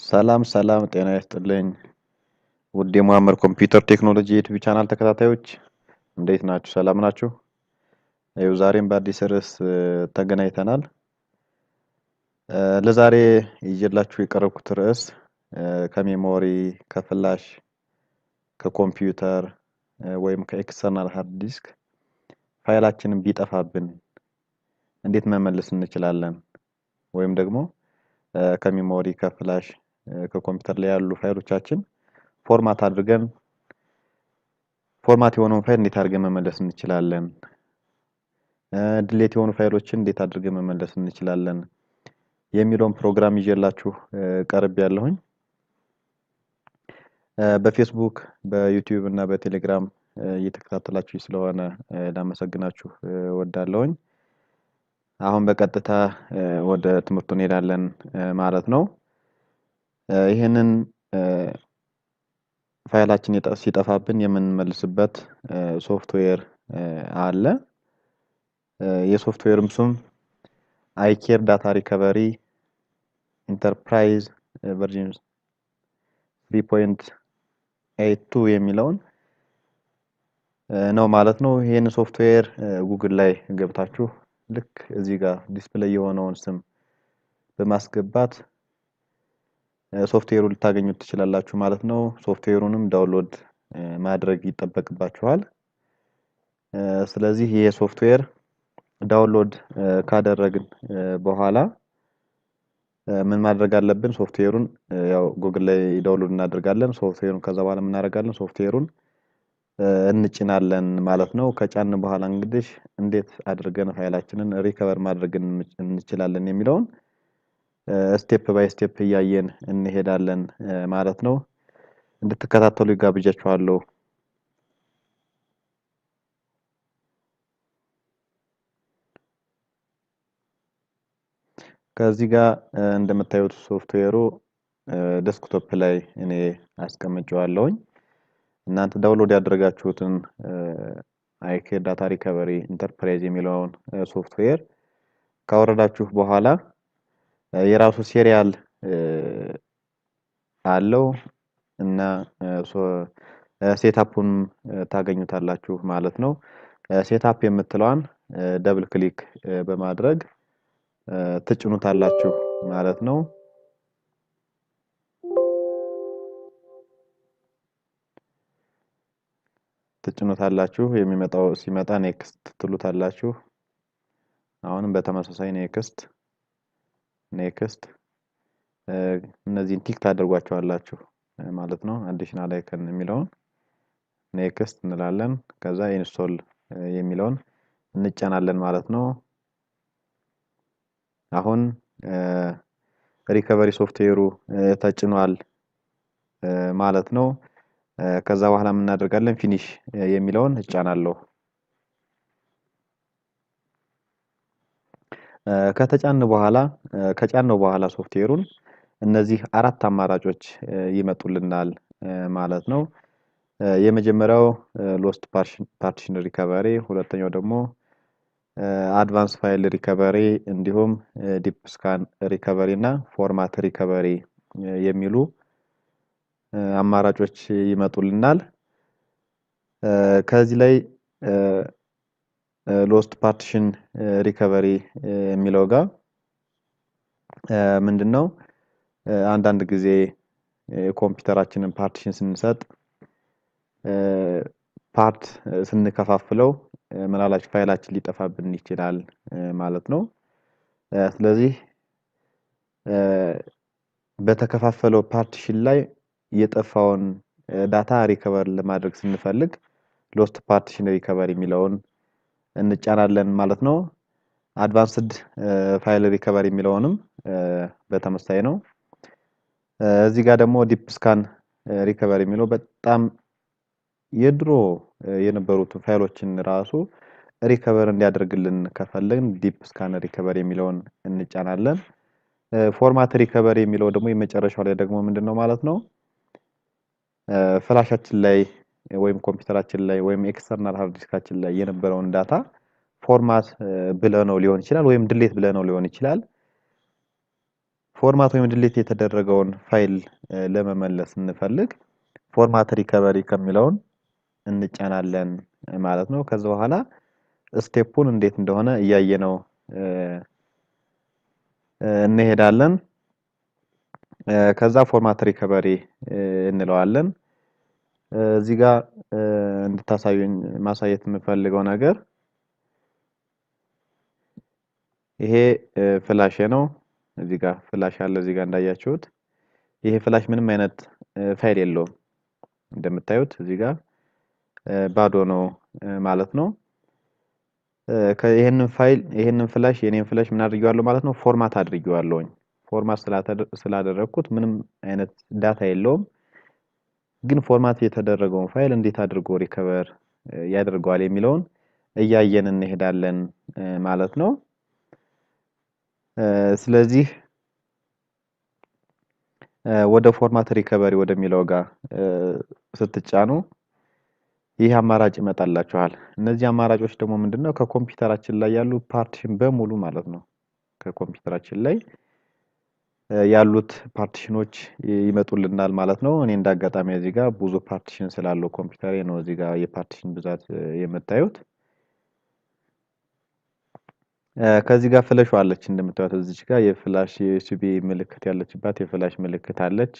ሰላም ሰላም፣ ጤና ይስጥልኝ ውድ የሙአመር ኮምፒውተር ቴክኖሎጂ ዩቲዩብ ቻናል ተከታታዮች፣ እንዴት ናችሁ? ሰላም ናችሁ? ይኸው ዛሬም በአዲስ ርዕስ ተገናኝተናል። ለዛሬ ይዤላችሁ የቀረብኩት ርዕስ ከ memory፣ ከ flash፣ ከኮምፒውተር ወይም ከ external hard disk ፋይላችንን ቢጠፋብን እንዴት መመለስ እንችላለን፣ ወይም ደግሞ ከ memory፣ ከ flash፣ ከኮምፒውተር ላይ ያሉ ፋይሎቻችን format አድርገን format የሆነውን ፋይል እንዴት አድርገን መመለስ እንችላለን፣ delete የሆኑ ፋይሎችን እንዴት አድርገን መመለስ እንችላለን የሚለውን ፕሮግራም ይዤላችሁ ቀርቤያለሁኝ። በፌስቡክ፣ በዩቲዩብ እና በቴሌግራም እየተከታተላችሁ ስለሆነ ላመሰግናችሁ እወዳለሁኝ። አሁን በቀጥታ ወደ ትምህርቱ እንሄዳለን ማለት ነው። ይህንን ፋይላችን ሲጠፋብን የምንመልስበት ሶፍትዌር አለ። የሶፍትዌርም ስም iCare Data Recovery Enterprise version 3.82 የሚለውን ነው ማለት ነው። ይህን ሶፍትዌር ጉግል ላይ ገብታችሁ ልክ እዚህ ጋር display የሆነውን ስም በማስገባት ሶፍትዌሩን ልታገኙት ትችላላችሁ ማለት ነው። ሶፍትዌሩንም download ማድረግ ይጠበቅባችኋል። ስለዚህ ይሄ ሶፍትዌር download ካደረግን በኋላ ምን ማድረግ አለብን? ሶፍትዌሩን ያው ጉግል ላይ download እናደርጋለን። ሶፍትዌሩን ከዛ በኋላ ምን እናደርጋለን? ሶፍትዌሩን እንጭናለን ማለት ነው። ከጫን በኋላ እንግዲህ እንዴት አድርገን ፋይላችንን recover ማድረግ እንችላለን የሚለውን step by step እያየን እንሄዳለን ማለት ነው። እንድትከታተሉ ይጋብዣችኋለሁ። ከዚህ ጋር እንደምታዩት ሶፍትዌሩ desktop ላይ እኔ አስቀምጨዋለሁኝ። እናንተ download ያደረጋችሁትን iCare Data Recovery Enterprise የሚለውን ሶፍትዌር ካወረዳችሁ በኋላ የራሱ serial አለው እና setup ኡን ታገኙታላችሁ ማለት ነው። Setup የምትለዋን double click በማድረግ ትጭኑታላችሁ ማለት ነው። ትጭኑታላችሁ። የሚመጣው ሲመጣ next ትሉታላችሁ። አሁንም በተመሳሳይ next next፣ እነዚህን tick ታደርጓቸዋላችሁ ማለት ነው። Additional icon የሚለውን next እንላለን። ከዛ install የሚለውን እንጫናለን ማለት ነው። አሁን recovery ሶፍትዌሩ ተጭኗል ማለት ነው። ከዛ በኋላ ምን እናደርጋለን? Finish የሚለውን እጫናለሁ። ከተጫን በኋላ ከጫነው በኋላ ሶፍትዌሩን እነዚህ አራት አማራጮች ይመጡልናል ማለት ነው። የመጀመሪያው lost partition recovery፣ ሁለተኛው ደግሞ advance file recovery፣ እንዲሁም deep scan recovery እና format recovery የሚሉ አማራጮች ይመጡልናል። ከዚህ ላይ lost partition recovery የሚለው ጋር ምንድነው? አንዳንድ ጊዜ ኮምፒውተራችንን partition ስንሰጥ part ስንከፋፍለው ምናልባት ፋይላችን ሊጠፋብን ይችላል ማለት ነው። ስለዚህ በተከፋፈለው partition ላይ የጠፋውን data recover ለማድረግ ስንፈልግ lost partition recovery የሚለውን እንጫናለን ማለት ነው። Advanced file recovery የሚለውንም በተመሳሳይ ነው። እዚህ ጋር ደግሞ deep scan recovery የሚለው በጣም የድሮ የነበሩት ፋይሎችን ራሱ recover እንዲያደርግልን ከፈለግን deep scan recovery የሚለውን እንጫናለን። Format recovery የሚለው ደግሞ የመጨረሻው ላይ ደግሞ ምንድነው ማለት ነው? Flash ኣችን ላይ ወይም ኮምፒውተራችን ላይ ወይም external hard disk ኣችን ላይ የነበረውን data format ብለነው ሊሆን ይችላል ወይም delete ብለነው ሊሆን ይችላል። Format ወይም delete የተደረገውን ፋይል ለመመለስ ስንፈልግ format recovery ከሚለውን እንጫናለን ማለት ነው። ከዛ በኋላ step ኡን እንዴት እንደሆነ እያየነው እንሄዳለን። ከዛ format recovery እንለዋለን። እዚህ ጋር እንድታሳዩኝ ማሳየት የምፈልገው ነገር ይሄ flash ነው። እዚህ ጋር flash አለ። እዚህ ጋር እንዳያችሁት ይሄ flash ምንም አይነት ፋይል የለውም። እንደምታዩት እዚህ ጋር ባዶ ነው ማለት ነው። ይሄንን ፋይል ይሄንን flash የኔን flash ምን አድርጌዋለሁ ማለት ነው? Format አድርጌዋለሁኝ። Format ስላደረግኩት ምንም አይነት data የለውም። ግን format የተደረገውን ፋይል እንዴት አድርጎ recover ያደርገዋል የሚለውን እያየን እንሄዳለን ማለት ነው። ስለዚህ ወደ format recovery ወደሚለው ጋር ስትጫኑ ይህ አማራጭ ይመጣላችኋል። እነዚህ አማራጮች ደግሞ ምንድነው? ከኮምፒውተራችን ላይ ያሉ partition በሙሉ ማለት ነው። ከኮምፒውተራችን ላይ ያሉት partition ኖች ይመጡልናል ማለት ነው። እኔ እንዳጋጣሚ እዚህ ጋር ብዙ partition ስላለው ኮምፒውተሬ ነው እዚህ ጋር የ partition ብዛት የምታዩት። ከዚህ ጋር flash ኡ አለች እንደምታዩት እዚች ጋር የ flash የ USB ምልክት ያለችባት የ flash ምልክት አለች።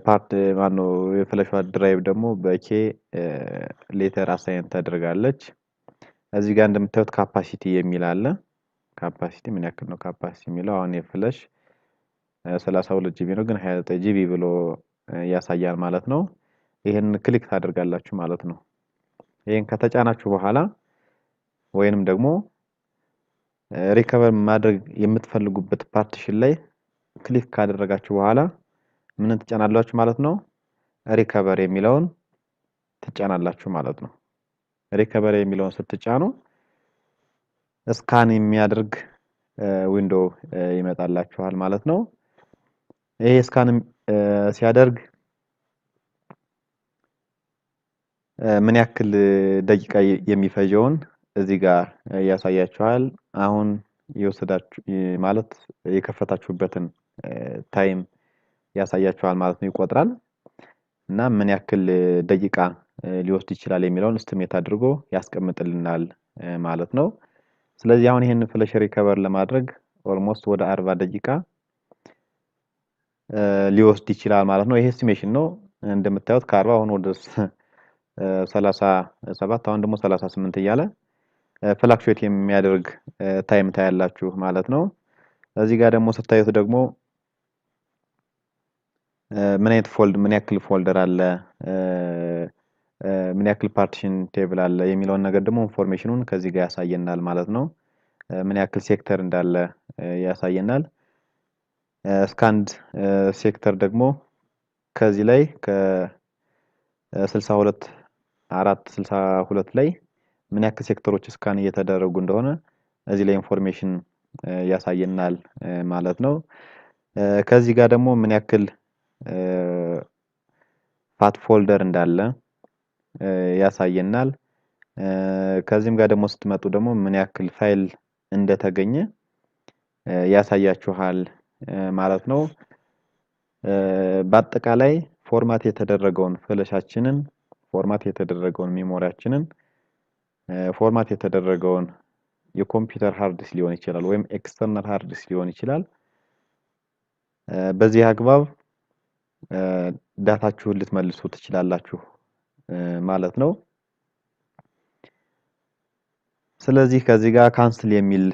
Part ማነው የ flash ዋ drive ደግሞ በ K letter assign ተደርጋለች። እዚህ ጋር እንደምታዩት capacity የሚል አለ። Capacity ምን ያክል ነው capacity የሚለው አሁን የ flash 32 GB ነው፣ ግን 29 GB ብሎ ያሳያል ማለት ነው። ይሄን click ታደርጋላችሁ ማለት ነው። ይሄን ከተጫናችሁ በኋላ ወይንም ደግሞ recover ማድረግ የምትፈልጉበት partition ላይ click ካደረጋችሁ በኋላ ምን ትጫናላችሁ ማለት ነው? Recover የሚለውን ትጫናላችሁ ማለት ነው። Recover የሚለውን ስትጫኑ scan የሚያደርግ window ይመጣላችኋል ማለት ነው። ይሄ scan ሲያደርግ ምን ያክል ደቂቃ የሚፈጀውን እዚህ ጋር ያሳያችኋል። አሁን የወሰዳችሁ ማለት የከፈታችሁበትን time ያሳያችኋል ማለት ነው። ይቆጥራል እና ምን ያክል ደቂቃ ሊወስድ ይችላል የሚለውን estimate አድርጎ ያስቀምጥልናል ማለት ነው። ስለዚህ አሁን ይሄን flash recover ለማድረግ almost ወደ 40 ደቂቃ ሊወስድ ይችላል ማለት ነው። ይሄ estimation ነው። እንደምታዩት ከ40 አሁን ወደ 37 አሁን ደግሞ 38 እያለ fluctuate የሚያደርግ time ታያላችሁ ማለት ነው። እዚህ ጋር ደግሞ ስታዩት ደግሞ ምን አይነት fold ምን ያክል folder አለ፣ ምን ያክል partition table አለ የሚለውን ነገር ደግሞ information ኑን ከዚህ ጋር ያሳየናል ማለት ነው። ምን ያክል ሴክተር እንዳለ ያሳየናል። Scanned sector ደግሞ ከዚህ ላይ ከ62 4 62 ላይ ምን ያክል sector ኦች scan እየተደረጉ እንደሆነ እዚህ ላይ information ያሳየናል ማለት ነው። ከዚህ ጋር ደግሞ ምን ያክል FAT folder እንዳለ ያሳየናል። ከዚህም ጋር ደግሞ ስትመጡ ደግሞ ምን ያክል ፋይል እንደተገኘ ያሳያችኋል ማለት ነው። በአጠቃላይ format የተደረገውን flash ኣችንን፣ format የተደረገውን memory ያችንን፣ format የተደረገውን የኮምፒውተር hard disk ሊሆን ይችላል ወይም external hard disk ሊሆን ይችላል። በዚህ አግባብ data ችሁን ልትመልሱ ትችላላችሁ ማለት ነው። ስለዚህ ከዚህ ጋር cancel የሚል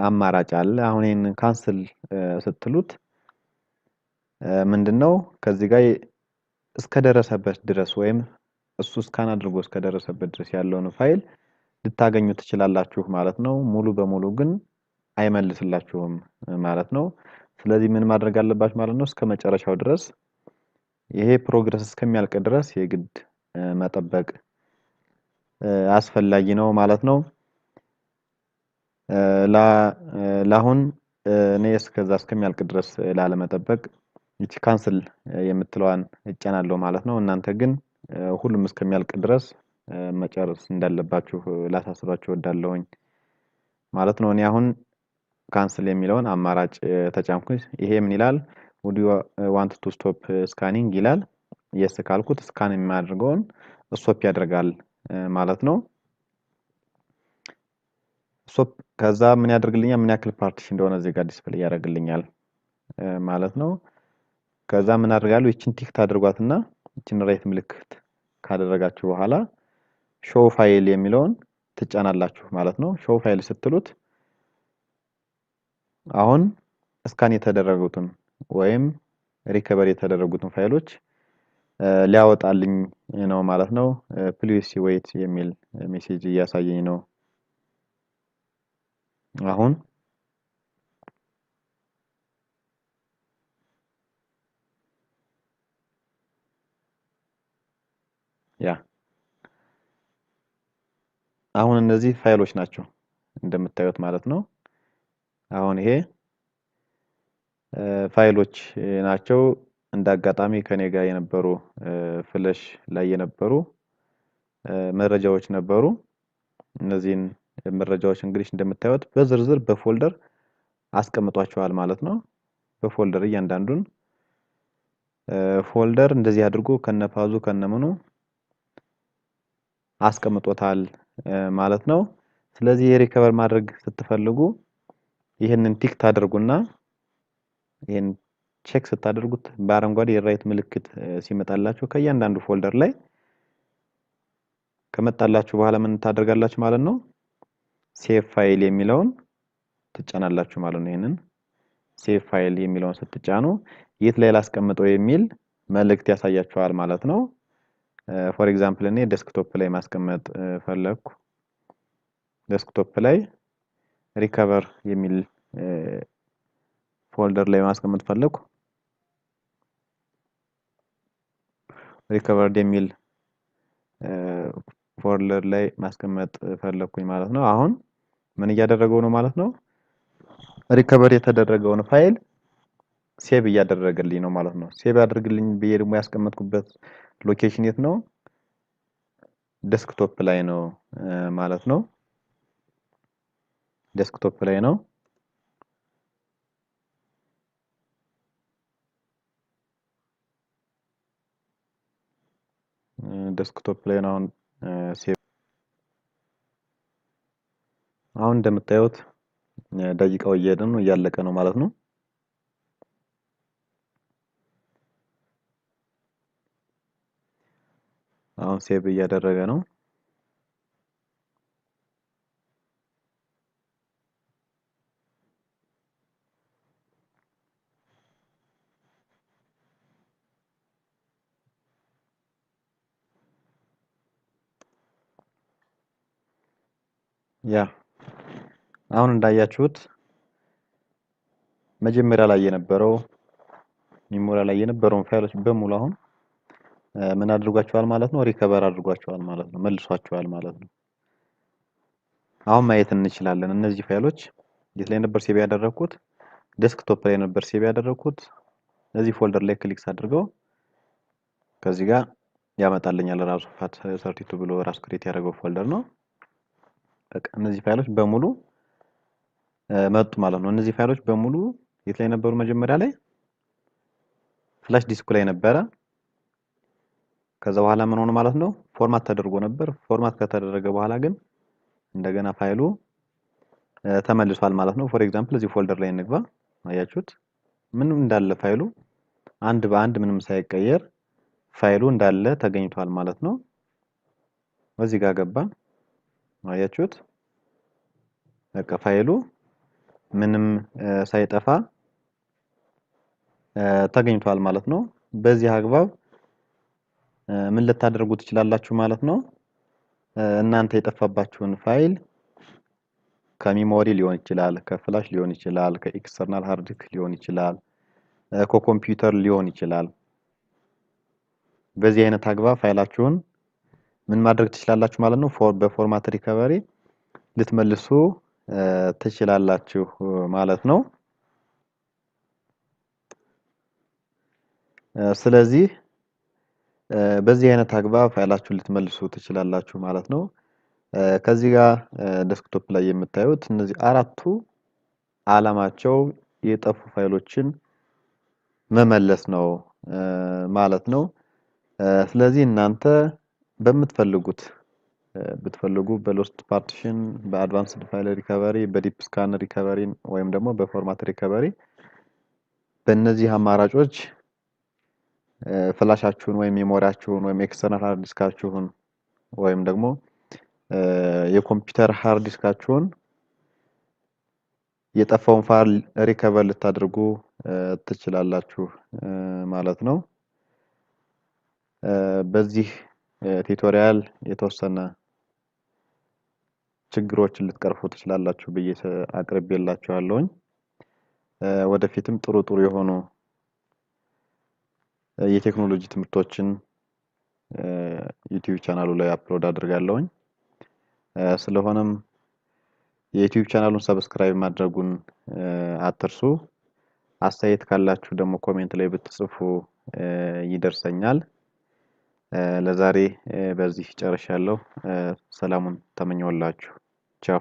አማራጭ አለ። አሁን ይሄንን cancel ስትሉት ምንድነው ከዚህ ጋር እስከደረሰበት ድረስ ወይም እሱ scan አድርጎ እስከደረሰበት ድረስ ያለውን ፋይል ልታገኙ ትችላላችሁ ማለት ነው። ሙሉ በሙሉ ግን አይመልስላችሁም ማለት ነው። ስለዚህ ምን ማድረግ አለባችሁ ማለት ነው? እስከመጨረሻው ድረስ ይሄ progress እስከሚያልቅ ድረስ የግድ መጠበቅ አስፈላጊ ነው ማለት ነው። ለአሁን እኔ እስከዛ እስከሚያልቅ ድረስ ላለመጠበቅ ይቺ cancel የምትለዋን እጫናለሁ ማለት ነው። እናንተ ግን ሁሉም እስከሚያልቅ ድረስ መጨረስ እንዳለባችሁ ላሳስባችሁ እወዳለሁኝ ማለት ነው። እኔ አሁን Cancel የሚለውን አማራጭ ተጫንኩኝ። ይሄ ምን ይላል? Would you want to stop scanning ይላል። Yes ካልኩት scan የሚያደርገውን stop ያደርጋል ማለት ነው። Stop ከዛ ምን ያደርግልኛል? ምን ያክል partition እንደሆነ እዚህ ጋር display ያደርግልኛል ማለት ነው። ከዛ ምን አደርጋለሁ? ይችን tick ታደርጓትና ይችን right ምልክት ካደረጋችሁ በኋላ show file የሚለውን ትጫናላችሁ ማለት ነው። Show file ስትሉት አሁን scan የተደረጉትን ወይም recover የተደረጉትን ፋይሎች ሊያወጣልኝ ነው ማለት ነው። Please wait የሚል message እያሳየኝ ነው። አሁን ያ አሁን እነዚህ ፋይሎች ናቸው እንደምታዩት ማለት ነው። አሁን ይሄ ፋይሎች ናቸው። እንዳጋጣሚ ከኔ ጋር የነበሩ flash ላይ የነበሩ መረጃዎች ነበሩ። እነዚህን መረጃዎች እንግዲህ እንደምታዩት በዝርዝር በ folder አስቀምጧቸዋል ማለት ነው። በ folder እያንዳንዱን folder እንደዚህ አድርጎ ከነፓዙ ከነምኑ አስቀምጦታል ማለት ነው። ስለዚህ የ recover ማድረግ ስትፈልጉ ይህንን tick ታደርጉና ይህን check ስታደርጉት በአረንጓዴ የ right ምልክት ሲመጣላችሁ ከእያንዳንዱ folder ላይ ከመጣላችሁ በኋላ ምን ታደርጋላችሁ ማለት ነው? Save file የሚለውን ትጫናላችሁ ማለት ነው። ይህንን save file የሚለውን ስትጫኑ የት ላይ ላስቀምጠው የሚል መልእክት ያሳያችኋል ማለት ነው። For example እኔ desktop ላይ ማስቀመጥ ፈለግኩ። Desktop ላይ recover የሚል folder ላይ ማስቀመጥ ፈለግኩ። Recovered የሚል folder ላይ ማስቀመጥ ፈለግኩኝ ማለት ነው። አሁን ምን እያደረገው ነው ማለት ነው? Recover የተደረገውን ፋይል save እያደረገልኝ ነው ማለት ነው። Save ያደርግልኝ ብዬ ደግሞ ያስቀመጥኩበት location የት ነው? Desktop ላይ ነው ማለት ነው። Desktop ላይ ነው። Desktop ላይ ነው አሁን save። አሁን እንደምታዩት ደቂቃው እየሄደ ነው፣ እያለቀ ነው ማለት ነው። አሁን save እያደረገ ነው። ያ አሁን እንዳያችሁት መጀመሪያ ላይ የነበረው memory ላይ የነበረውን ፋይሎች በሙሉ አሁን ምን አድርጓቸዋል ማለት ነው? Recover አድርጓቸዋል ማለት ነው። መልሷቸዋል ማለት ነው። አሁን ማየት እንችላለን። እነዚህ ፋይሎች የት ላይ ነበር save ያደረኩት? Desktop ላይ ነበር save ያደረኩት። እዚህ folder ላይ click ሳድርገው ከዚህ ጋር ያመጣልኛል። ራሱ FAT32 ብሎ ራሱ create ያደረገው folder ነው። በቃ እነዚህ ፋይሎች በሙሉ መጡ ማለት ነው። እነዚህ ፋይሎች በሙሉ የት ላይ ነበሩ? መጀመሪያ ላይ flash disk ኡ ላይ ነበረ። ከዛ በኋላ ምን ሆነ ማለት ነው? Format ተደርጎ ነበር። Format ከተደረገ በኋላ ግን እንደገና ፋይሉ ተመልሷል ማለት ነው። For example እዚህ folder ላይ እንግባ። አያችሁት? ምንም እንዳለ ፋይሉ አንድ በአንድ ምንም ሳይቀየር ፋይሉ እንዳለ ተገኝቷል ማለት ነው። እዚህ ጋር ገባ። አያችሁት? በቃ ፋይሉ ምንም ሳይጠፋ ተገኝቷል ማለት ነው። በዚህ አግባብ ምን ልታደርጉ ትችላላችሁ ማለት ነው? እናንተ የጠፋባችሁን ፋይል ከ memory ሊሆን ይችላል፣ ከ flash ሊሆን ይችላል፣ ከ external hard disk ሊሆን ይችላል፣ ከኮምፒውተር ሊሆን ይችላል። በዚህ አይነት አግባብ ፋይላችሁን ምን ማድረግ ትችላላችሁ ማለት ነው? በ format recovery ልትመልሱ ትችላላችሁ ማለት ነው። ስለዚህ በዚህ አይነት አግባብ ፋይላችሁን ልትመልሱ ትችላላችሁ ማለት ነው። ከዚህ ጋር desktop ላይ የምታዩት እነዚህ አራቱ አላማቸው የጠፉ ፋይሎችን መመለስ ነው ማለት ነው። ስለዚህ እናንተ በምትፈልጉት ብትፈልጉ በ lost partition፣ በ advanced file recovery፣ በ deep scan recovery ወይም ደግሞ በ format recovery በእነዚህ አማራጮች flash ኣችሁን ወይም memory ያችሁን ወይም external hard disk ኣችሁን ወይም ደግሞ የኮምፒውተር hard disk ኣችሁን የጠፋውን file recover ልታደርጉ ትችላላችሁ ማለት ነው። በዚህ tutorial የተወሰነ ችግሮችን ልትቀርፉ ትችላላችሁ ብዬ አቅርቤላችኋለሁኝ። ወደፊትም ጥሩ ጥሩ የሆኑ የቴክኖሎጂ ትምህርቶችን YouTube channel ኡ ላይ upload አድርጋለሁኝ። ስለሆነም የ YouTube channel ኡን subscribe ማድረጉን አትርሱ። አስተያየት ካላችሁ ደግሞ comment ላይ ብትጽፉ ይደርሰኛል። ለዛሬ በዚህ ጨርሻለሁ። ሰላሙን ተመኘሁላችሁ። ቻው።